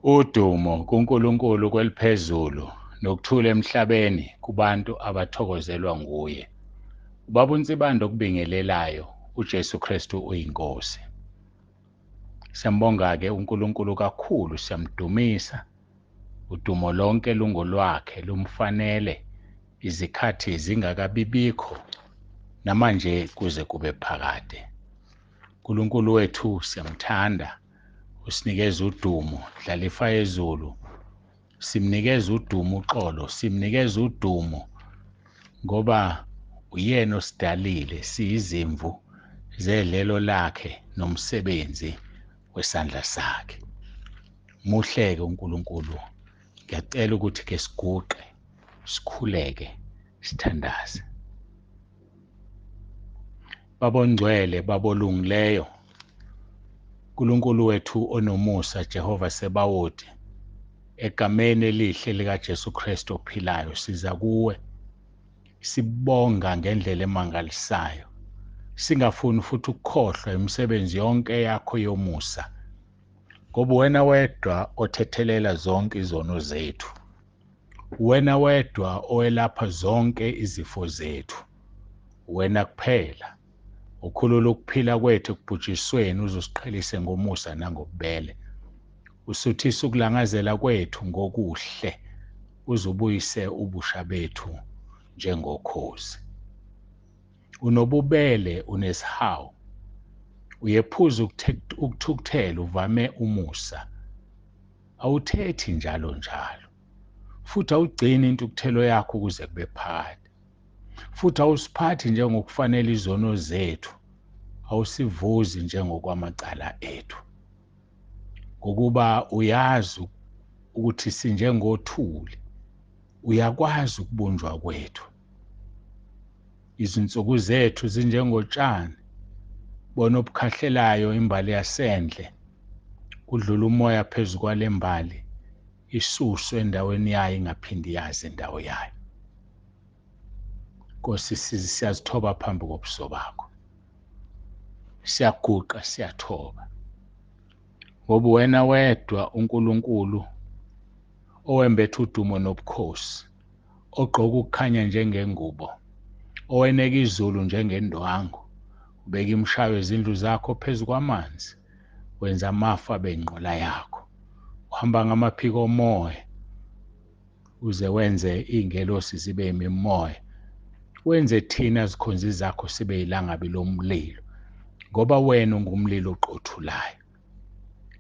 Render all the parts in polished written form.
Udumo kuNkulunkulu kweliphezulu nokuthula emhlabeni kubantu abathokozelwa nguye. Ubaba uNsibande okubingelelayo, uJesu Kristu uyiNkosi. Siyambonga-ke uNkulunkulu kakhulu, siyamdumisa. Udumo lonke lungolwakhe, lumfanele izikhathi zingakabibikho namanje kuze kube phakade. uNkulunkulu wethu siyamthanda, usinikeza udumo, dlalifa yezulu. Simnikeza udumo uxolo, simnikeza udumo ngoba uyena osidalile, siyizimvu zedlelo lakhe nomsebenzi wesandla sakhe. Muhleke uNkulunkulu, ngiyacela ukuthi ke siguqe, sikhuleke, sithandaze. Baba ongcwele, Baba olungileyo, uNkulunkulu wethu onomusa, Jehova Sebawoti, egameni elihle likaJesu Kristu ophilayo, siza kuwe sibonga ngendlela emangalisayo, singafuni futhi ukukhohlwa imisebenzi yonke yakho yomusa, ngoba wena wedwa othethelela zonke izono zethu, wena wedwa owelapha zonke izifo zethu, wena kuphela ukhulula ukuphila kwethu ekubhujisweni, uzosiqhelise ngomusa nangobubele, usuthisa ukulangazela kwethu ngokuhle, uzubuyise ubusha bethu njengokhozi. Unobubele, unesihawu, uyephuza ukuthukuthela, uvame umusa, awuthethi njalo njalo, futhi awugcini intukuthelo yakho ukuze kube phakade, futhi awusiphathi njengokufanele izono zethu, awusivuzi njengokwamacala ethu, ngokuba uyazi ukuthi sinjengothuli, uyakwazi ukubunjwa kwethu. Izinsuku zethu zinjengotshani, bona obukhahlelayo imbali yasendle, kudlula umoya phezu kwale mbali, isuswe endaweni yayo ingaphindi yazi indawo yayo. Nkosi, siyazithoba phambi kobuso bakho, siyaguqa, siyathoba, ngoba wena wedwa uNkulunkulu owembethe udumo nobukhosi, ogqoka ukukhanya njengengubo, oweneka izulu njengendwangu, ubeka imishayo yezindlu zakho phezu kwamanzi, wenza amafu abe inqola yakho, uhamba ngamaphiko omoya, uze wenze iy'ngelosi zibe imimoya, wenze thina zikhonzi zakho sibe ilangabi lomlilo, ngoba wena ungumlilo oqothulayo.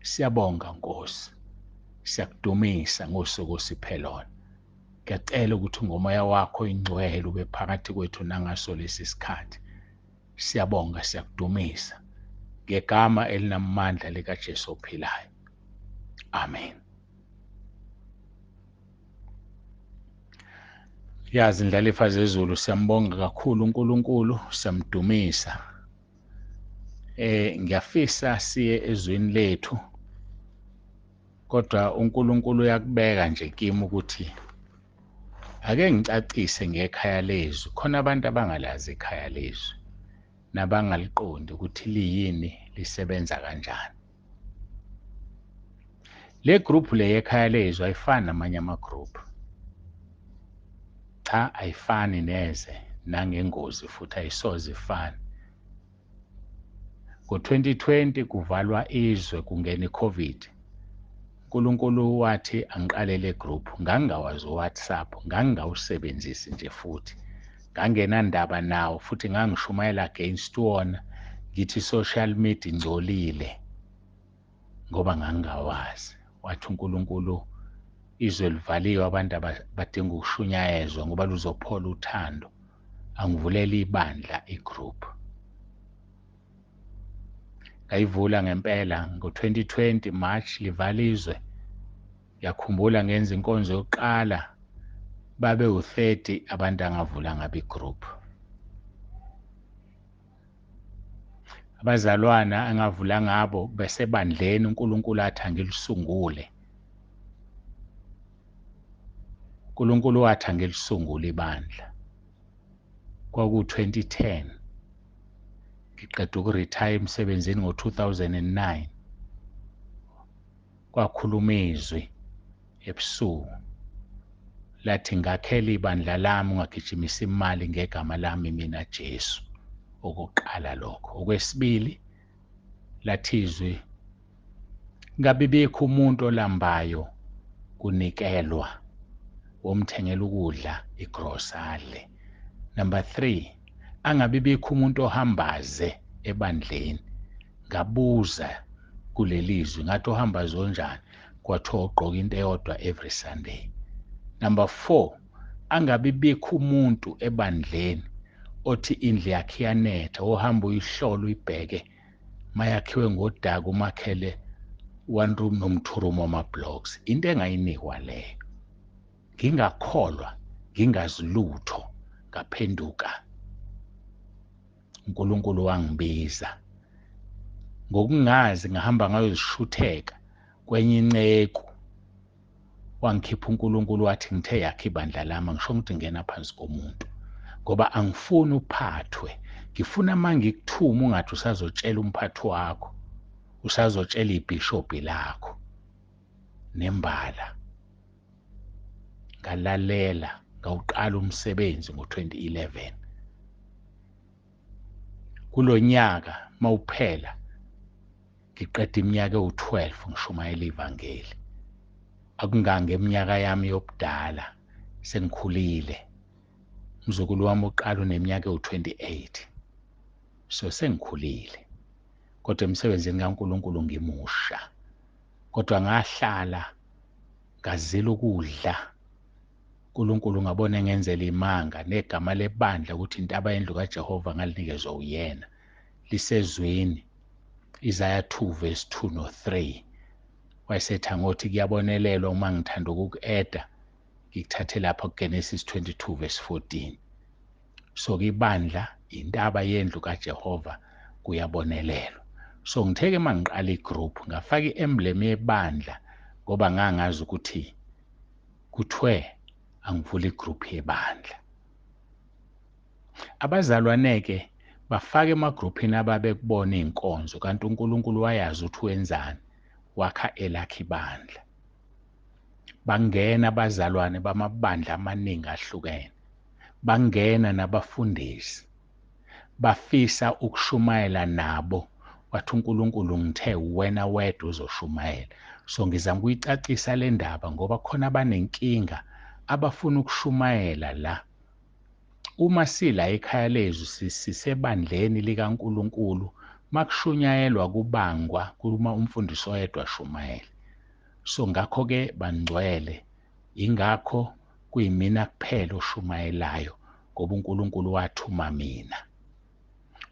Siyabonga Nkosi, siyakudumisa ngosuku osiphe lona. Ngiyacela ukuthi ngomoya wakho ingcwele ube phakathi kwethu nangaso lesi sikhathi. Siyabonga, siyakudumisa ngegama elinamandla likaJesu ophilayo. Amen. Yazi indlalifa zezulu, siyambonga kakhulu uNkulunkulu, siyamdumisa. Ngiyafisa siye ezweni lethu, kodwa uNkulunkulu uyakubeka nje kimi ukuthi ake ngicacise ngekhaya lezwi. Khona abantu abangalazi ikhaya lezwi nabangaliqondi ukuthi liyini, lisebenza kanjani. Le group le yekhaya lezwi ayifani namanye ama-group. Cha, ayifani neze, nangengozi futhi ayisoze ifane. Ngo-2020 kuvalwa izwe, kungena i-COVID. uNkulunkulu wathi angiqale le group, ngangingawazi uWhatsApp, ngangingawusebenzisi nje futhi, ngangenandaba nawo futhi ngangishumayela against wona, ngithi social media ingcolile ngoba ngangingawazi. Wathi uNkulunkulu izwe livaliwe, abantu badinga ukushunyayezwa ngoba luzophola uthando. Angivulele ibandla igroup. Ngayivula ngempela ngo-2020 March, livala izwe. Ngiyakhumbula ngenza inkonzo yokuqala, babe u-30 abantu angavula ngabe igroup. Abazalwana angavula ngabo besebandleni uNkulunkulu athi angilisungule. uNkulunkulu wathi angilisungule ibandla. Kwaku-2010, ngiqeda ukuretire emsebenzini ngo-2009. Kwakhuluma izwi ebusuku lathi, ngakhela ibandla lami, ungagijimisa imali ngegama lami mina Jesu. Okokuqala lokho. Okwesibili, lathi izwi, ngabibikho umuntu olambayo kunikelwa, womthengela ukudla igrosa adle. Number 3, angabibikho umuntu ohambaze ebandleni. Ngabuza kulelizwi ngathi ohambaze onjani, kwathiwa ugqoka into eyodwa every Sunday. Number 4, angabibikho umuntu ebandleni othi indlu yakhe iyanetha, ohamba uyihlola uyibheke mayakhiwe ngodaka, umakhele 1 room noma 2 room ama-blocks. Into engayinikwa leyo. Ngingakholwa, ngingazi lutho, ngaphenduka. uNkulunkulu wangibiza. Ngokungazi ngahamba ngayozishutheka kwenye inceku. Wangikhipha uNkulunkulu wathi ngithe yakhe ibandla lami, ngisho ngithi ngena phansi komuntu. Ngoba angifuni uphathwe, ngifuna mangikuthuma ungathi usazotshela umphathi wakho, usazotshela ibhishobhi lakho. Nembala ngalalela, ngawuqala umsebenzi ngo-2011. Kulonyaka mawuphela ngiqeda iminyaka ewu-12 ngishumayela ivangeli. Akungange iminyaka yami yobudala, sengikhulile. Umzukulu wami uqala uneminyaka ewu-28. So sengikhulile. Kodwa emsebenzini kaNkulunkulu ngimusha. Kodwa ngahlala ngazila ukudla. uNkulunkulu ngabona engenzela imanga, negama lebandla ukuthi intaba yendlu kaJehova ngalinikezwa uyena. Lisezwini Isaiah 2 verse 2 no 3. Wayesethi angothi kuyabonelelwa uma ngithanda ukuku-eda, ngikuthathe lapha kuGenesis 22 verse 14. So ke ibandla intaba yendlu kaJehova, kuyabonelelwa. So ngitheke mangiqala igroup ngafaka i-emblem yebandla ngoba ngangazi ukuthi kuthiwe angivule igroup yebandla. Abazalwane ke bafaka emagruphini ababekubona inkonzo, kanti uNkulunkulu wayazi ukuthi wenzani, wakha elakhe ibandla. Bangena abazalwane bamabandla amaningi ahlukene, bangena nabafundisi, bafisa ukushumayela nabo. Wathi uNkulunkulu ngithe wena wedwa uzoshumayela. So ngizama ukuyicacisa le ndaba ngoba khona abanenkinga abafuna ukushumayela la. Uma sila ekhaya lezwi sisebandleni likaNkulunkulu, makushunyayelwa kubangwa kuma umfundisi oyedwa ashumayele. So ngakho ke bangcwele, ingakho kuyimina kuphela oshumayelayo ngoba uNkulunkulu wathuma mina.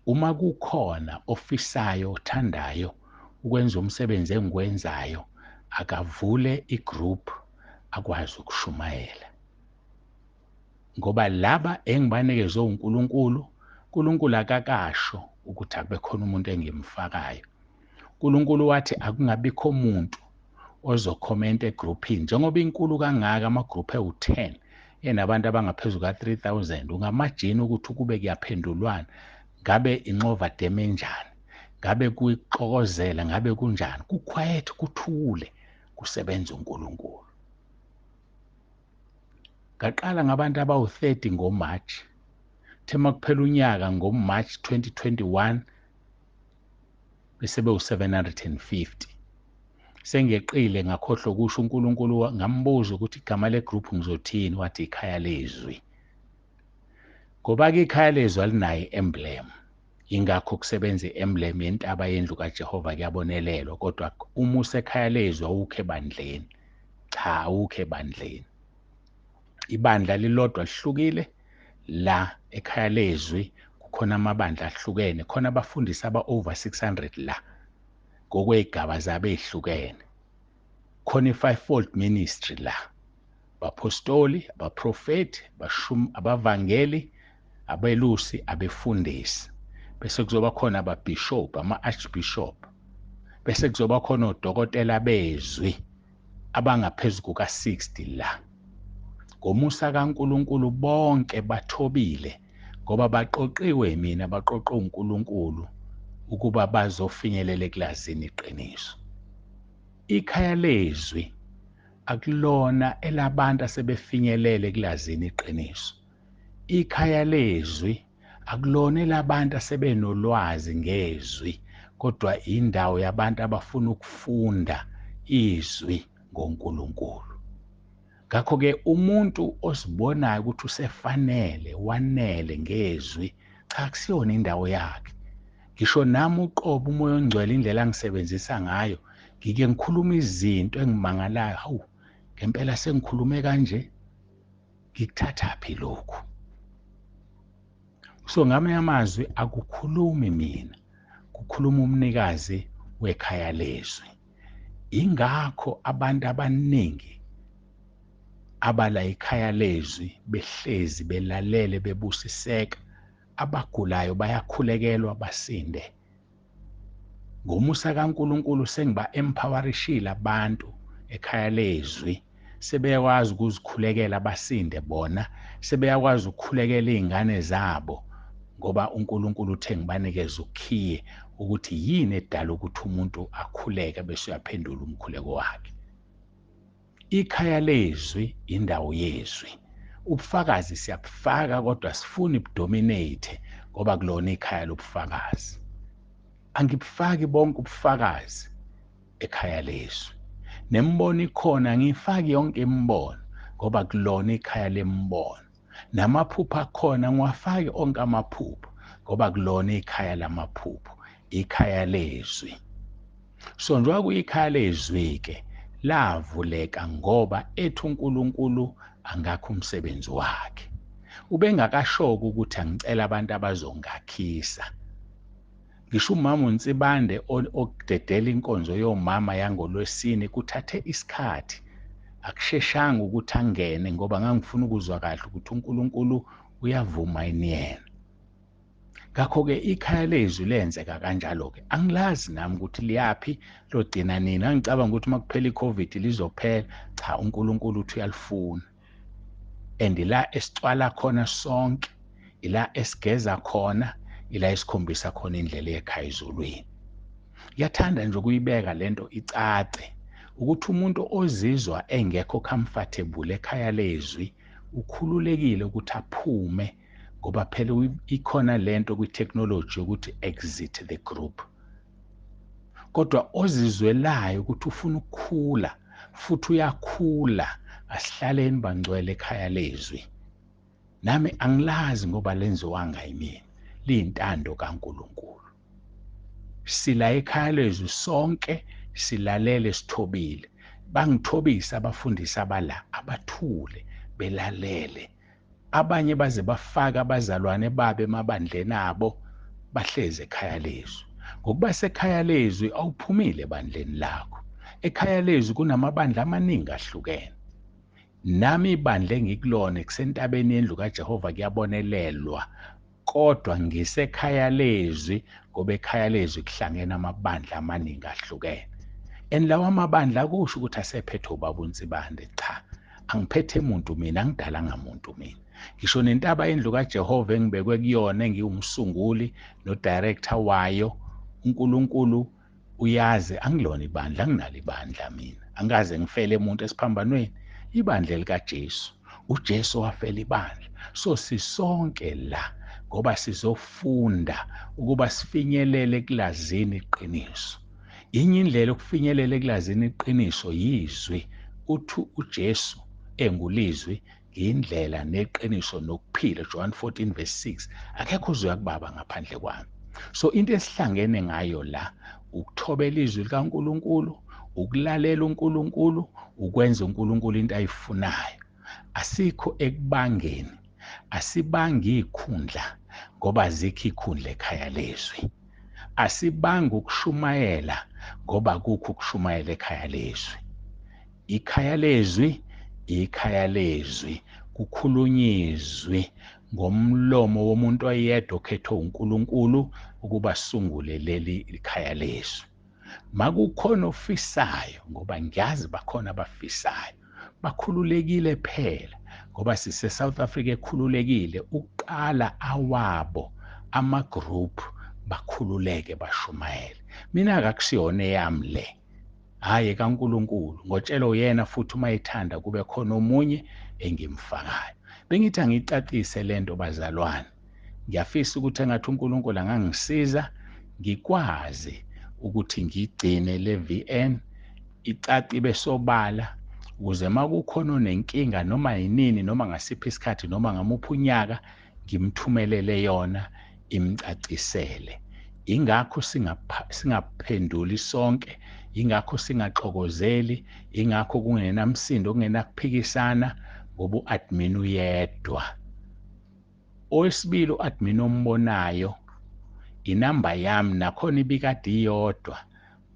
Uma kukhona ofisayo, othandayo ukwenza umsebenzi engiwenzayo, akavule igroup akwazi ukushumayela. Ngoba laba engibanikezwe uNkulunkulu, uNkulunkulu akakasho ukuthi akube khona umuntu engimfakayo. uNkulunkulu wathi akungabikho umuntu ozokhomenta egroupini. Njengoba inkulu kangaka amagroup ewu-10 enabantu abangaphezu ka-3000, ungamajini ukuthi kube kuyaphendulwana, ngabe inxova deme enjani, ngabe kuyixokozela, ngabe kunjani. Kuquiet, kuthule, kusebenza uNkulunkulu. Ngaqala ngabantu abawu-30 ngoMarch. Thema kuphela unyaka ngoMarch 2021 bese bewu-750. Sengeqile ngakhohlwa ukusho uNkulunkulu, ngambuza ukuthi igama legroup ngizothini, wathi ikhaya lezwi. Ngoba ke ikhaya lezwi alinayo i-emblem, ingakho kusebenza i-emblem yentaba yendlu kaJehova, kuyabonelelwa. Kodwa uma usekhaya lezwi awukho ebandleni. Cha, awukho ebandleni. Ibandla lilodwa lihlukile. La ekhaya lezwi kukhona amabandla ahlukene, khona abafundisi aba over 600 la ngokwezigaba zabo ezihlukene. Khona i-fivefold ministry la, abapostoli, abaprofeti, abavangeli, abelusi, abefundisi. Bese kuzoba khona ababishop, ama-archbishop. Bese kuzoba khona odokotela bezwi abangaphezu kuka-60 la. Ngomusa kaNkulunkulu bonke bathobile ngoba baqoqiwe mina, baqoqwe uNkulunkulu ukuba bazofinyelela ekulazini iqiniso. Ikhaya lezwi akulona elabantu asebefinyelele kulazini iqiniso. Ikhaya lezwi akulona elabantu asebenolwazi ngezwi, kodwa indawo yabantu abafuna ukufunda izwi ngoNkulunkulu. Ngakho-ke umuntu osibonayo ukuthi usefanele wanele ngezwi, cha, akusiyona indawo yakhe. Ngisho nami uqobo uMoya oNgcwele indlela angisebenzisa ngayo, ngike ngikhuluma izinto engimangalayo, hawu, ngempela sengikhulume kanje, ngikuthathaphi lokhu? So ngamanye amazwi akukhulumi mina, kukhuluma umnikazi wekhaya lezwi. Ingakho abantu abaningi abala ikhaya lezwi behlezi belalele bebusiseka, abagulayo bayakhulekelwa basinde. Ngomusa kaNkulunkulu sengiba empowerishile abantu ekhaya lezwi, sebeyakwazi ukuzikhulekela basinde bona, sebeyakwazi ukukhulekela izingane zabo, ngoba uNkulunkulu uthe ngibanikeze ukhiye ukuthi yini edala ukuthi umuntu akhuleke bese uyaphendula umkhuleko wakhe. Ikhaya lezwi indawo yezwi. Ubufakazi siyabufaka kodwa sifuni budominate ngoba kulona ikhaya lobufakazi. Angibufaki bonke ubufakazi ekhaya lezwi. Nembono ikhona, ngifaki yonke imibono ngoba kulona ikhaya lembono. Namaphupho akhona ngiwafaki onke amaphupho ngoba kulona ikhaya lamaphupho, ikhaya lezwi. So njengoba kuyikhaya lezwi-ke lavuleka ngoba ethi uNkulunkulu angakho umsebenzi wakhe. Ubengakashoki ukuthi angicela abantu abazongakhisa. Ngisho umama uNsibande okudedela inkonzo yomama yangolwesine kuthathe isikhathi, akusheshanga ukuthi angene ngoba ngangifuna ukuzwa kahle ukuthi uNkulunkulu uyavuma yini yena. Ngakho-ke ikhaya lezwi lenzeka kanjalo-ke. Angilazi nami ukuthi liyaphi, logcina nini. Angicabanga ukuthi uma kuphela i-COVID lizophela. Cha, uNkulunkulu uthi uyalifuna. And ila esicwala khona sonke, ila esigeza khona, ila esikhombisa khona indlela ekhaya ezulwini. Ngiyathanda nje ukuyibeka lento icace ukuthi umuntu ozizwa engekho comfortable ekhaya lezwi ukhululekile ukuthi aphume, ngoba phela ikhona lento kwi-technology yokuthi exit the group. Kodwa ozizwelayo ukuthi ufuna ukukhula futhi uyakhula, asihlaleni bangcwele ekhaya lezwi. Nami angilazi ngoba lenziwanga yimina, liyintando kaNkulunkulu. Sila ekhaya lezwi sonke, silalele sithobile. Bangithobisa abafundisi abala, abathule belalele. Abanye baze bafaka abazalwane babo emabandleni abo, bahleze ekhaya lezwi. Ngokuba sekhaya lezwi awuphumile ebandleni lakho. Ekhaya lezwi kunamabandla amaningi ahlukene. Nami ibandla engikulona kusentabeni yendlu kaJehova kuyabonelelwa, kodwa ngisekhaya lezwi ngoba ekhaya lezwi kuhlangene amabandla amaningi ahlukene. And lawa amabandla akusho ukuthi asephethe ubaba uNsibande, cha, angiphethe muntu mina, angidalanga muntu mina. Ngisho nentaba yendlu kaJehova engibekwe kuyona engiwumsunguli no-director wayo, uNkulunkulu uyazi angilona ibandla, anginalo ibandla mina. Angikaze ngifele umuntu esiphambanweni, ibandla likaJesu. uJesu wafela ibandla. So sisonke la ngoba sizofunda ukuba sifinyelele kulazini iqiniso. Inye indlela yokufinyelela ekulazini iqiniso yizwi. Uthi uJesu engulizwi, ngiyindlela neqiniso nokuphila, John 14 verse 6. Akekho ozoya kubaba ngaphandle kwami. So into esihlangene ngayo la ukuthobela izwi likaNkulunkulu, ukulalela uNkulunkulu, ukwenza uNkulunkulu into ayifunayo. Asikho ekubangeni, asibangi ikhundla ngoba azikho ikhundla ekhaya lezwi. Asibangi ukushumayela ngoba kukho ukushumayela ekhaya lezwi. Ikhaya lezwi, ikhaya lezwi, kukhulunyizwi ngomlomo womuntu oyedwa okhethwe uNkulunkulu ukuba sungule leli ikhaya lezwi. Makukhona ofisayo, ngoba ngiyazi bakhona abafisayo, bakhululekile phela ngoba sise South Africa ekhululekile ukuqala awabo ama-group, bakhululeke bashumayele. Mina akakusiyona eyami le, Hhayi kaNkulunkulu, ngotshelo uyena futhi uma ethanda kube khona omunye engimfakayo. Bengithi angicacise lento bazalwane. Ngiyafisa ukuthi engathi uNkulunkulu angangisiza ngikwazi ukuthi ngigcine le VN icace ibe sobala, ukuze uma kukhona onenkinga noma yinini noma ngasiphi isikhathi noma ngamuphi unyaka ngimthumelele yona imcacisele. Ingakho singaphenduli sonke, ingakho singaxokozeli, ingakho kungenamsindo, kungenakuphikisana, ngoba u-admin uyedwa. Owesibili u-admin ombonayo, inamba yami nakhona ibikade iyodwa.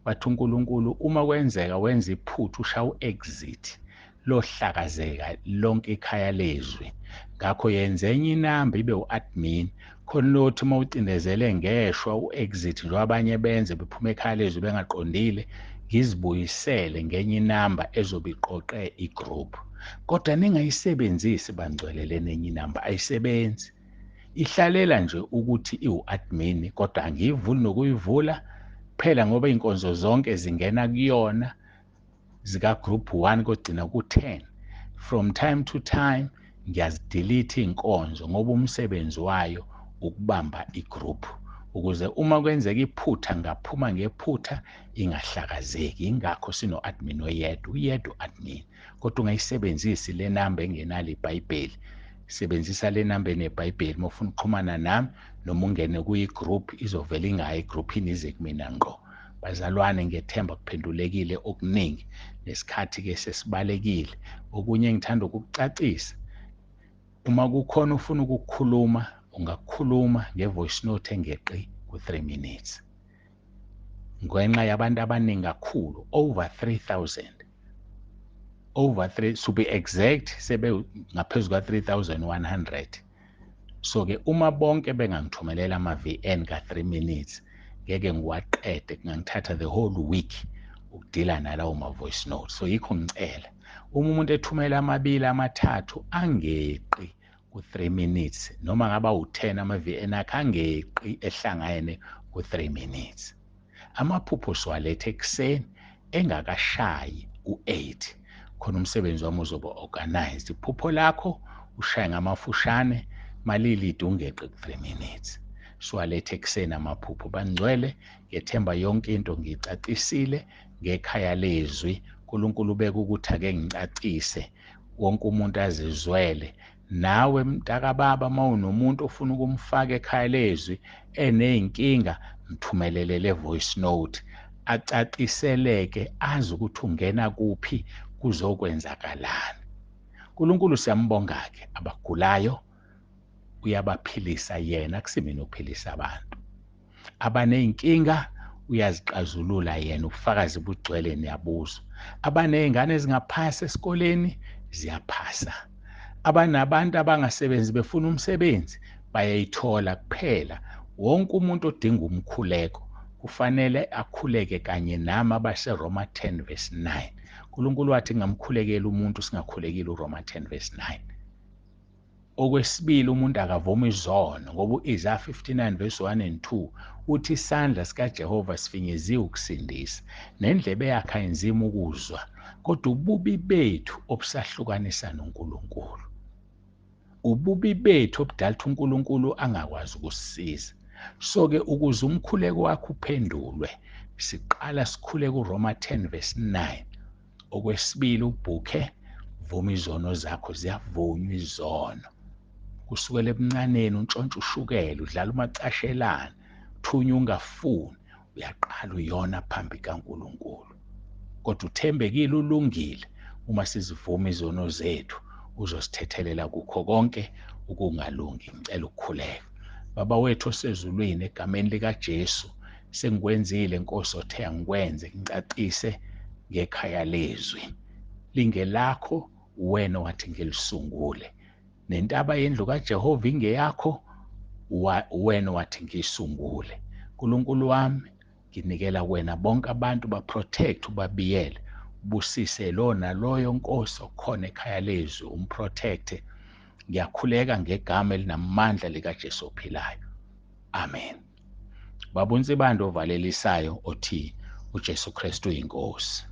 Wathi uNkulunkulu uma kwenzeka wenza iphutha ushaya u-exit, lohlakazeka lonke ikhaya lezwi. Ngakho yenza enye inamba ibe u-admin, khona lothi uma ucindezele ngeshwa u-exit njengoba abanye benze bephuma ekhaya lezwi bengaqondile, ngizibuyisele ngenye inamba ezobe iqoqe igroup. Kodwa ningayisebenzisi bangcwele lena enye inamba, ayisebenzi. Ihlalela nje ukuthi iwu-admin, kodwa angiyivuli nokuyivula kuphela ngoba iy'nkonzo zonke zingena kuyona zika group 1 kogcina ku-10. From time to time ngiyazidelete iy'nkonzo ngoba umsebenzi wayo ukubamba igroup, ukuze uma kwenzeka iphutha ngaphuma ngephutha ingahlakazeki. Ingakho sino-admin oyedwa, uyedwa u-admin. Kodwa ungayisebenzisi le namba engenalo iBhayibheli. Sebenzisa le namba eneBhayibheli uma ufuna ukuxhumana nami, noma ungene kuyi-group, izovela ingayi egrouphini ize kumina ngqo. Bazalwane, ngiyethemba kuphendulekile okuningi, nesikhathi-ke sesibalekile. Okunye engithanda ukukucacisa, uma kukhona ufuna ukukhuluma, ungakhuluma nge-voice note engeqi ku-3 minutes. Ngenxa yabantu abaningi kakhulu, over 3,000, over 3 to be exact, sebe ngaphezu ka-3,100. So-ke uma bonke bengangithumelela ama-VN ka-3 minutes, ngeke ngiwaqede, kungangithatha the whole week ukudila nalawo ma-voice note. So yikho ngicela uma umuntu ethumela amabili amathathu angeqi ku-3 minutes, noma ngaba u-10 ama-VN akhe angeqi ehlangene ku-3 minutes. Amaphupho siwalethe ekuseni engakashayi u-8, khona umsebenzi wami uzoba organized. Iphupho lakho ushaye ngamafushane, malilide ungeqi ku-3 minutes. Siwalethe ekuseni amaphupho. Bangcwele, ngethemba yonke into ngiyicacisile ngekhaya lezwi. uNkulunkulu ubeke ukuthi ake ngicacise, wonke umuntu azizwele. Nawe mntakababa, uma unomuntu ofuna ukumfaka ekhaya lezwi eney'nkinga, mthumelele le voice note, acaciseleke, azi ukuthi ungena kuphi, kuzokwenzakalani. uNkulunkulu siyambonga-ke, abagulayo uyabaphilisa yena, akusimina ophilisa abantu. Abaney'nkinga uyazixazulula yena, ubufakazi bugcwele, niyabuzwa. Abaney'ngane ezingaphasi esikoleni ziyaphasa. Abanabantu abangasebenzi befuna umsebenzi bayayithola. Kuphela wonke umuntu odinga umkhuleko kufanele akhuleke kanye nami, abaseRoma 10 verse 9. uNkulunkulu wathi ngamkhulekela umuntu singakhulekile uRoma 10 verse 9. Okwesibili, umuntu akavuma izono, ngoba u-Isaya 59 verse 1 and 2 uthi isandla sikaJehova sifinyeziwe ukusindisa, nendlebe yakhe ayinzima ukuzwa, kodwa ububi bethu obusahlukanisa noNkulunkulu, ububi bethu obudala ukuthi uNkulunkulu angakwazi ukusisiza. So-ke ukuze umkhuleko wakho uphendulwe, siqala sikhuleke uRoma 10 verse 9. Okwesibili, ubhukhe, vuma izono zakho, ziyavunywa izono. Kusukela ebuncaneni untshontsha ushukela, udlala umacashelana, uthunywa ungafuni, uyaqala uyona phambi kaNkulunkulu. Kodwa uthembekile, ulungile, uma sizivuma izono zethu uzosithethelela kukho konke ukungalungi. Ngicela ukukhuleka. Baba wethu osezulwini, egameni likaJesu, sengikwenzile Nkosi othe angikwenze, ngicacise ngekhaya lezwi. Lingelakho wena wathi ngilisungule, nentaba yendlu kaJehova ingeyakho, wena wathi ngiyisungule. uNkulunkulu wami, nginikela kuwena bonke abantu, baprotect, ubabiyele, ubusise lo naloyo Nkosi okhona ekhaya lezwi, umprotecte. Ngiyakhuleka ngegama elinamandla likaJesu ophilayo, amen. Baba uNsibande ovalelisayo othi uJesu Kristu uyinkosi.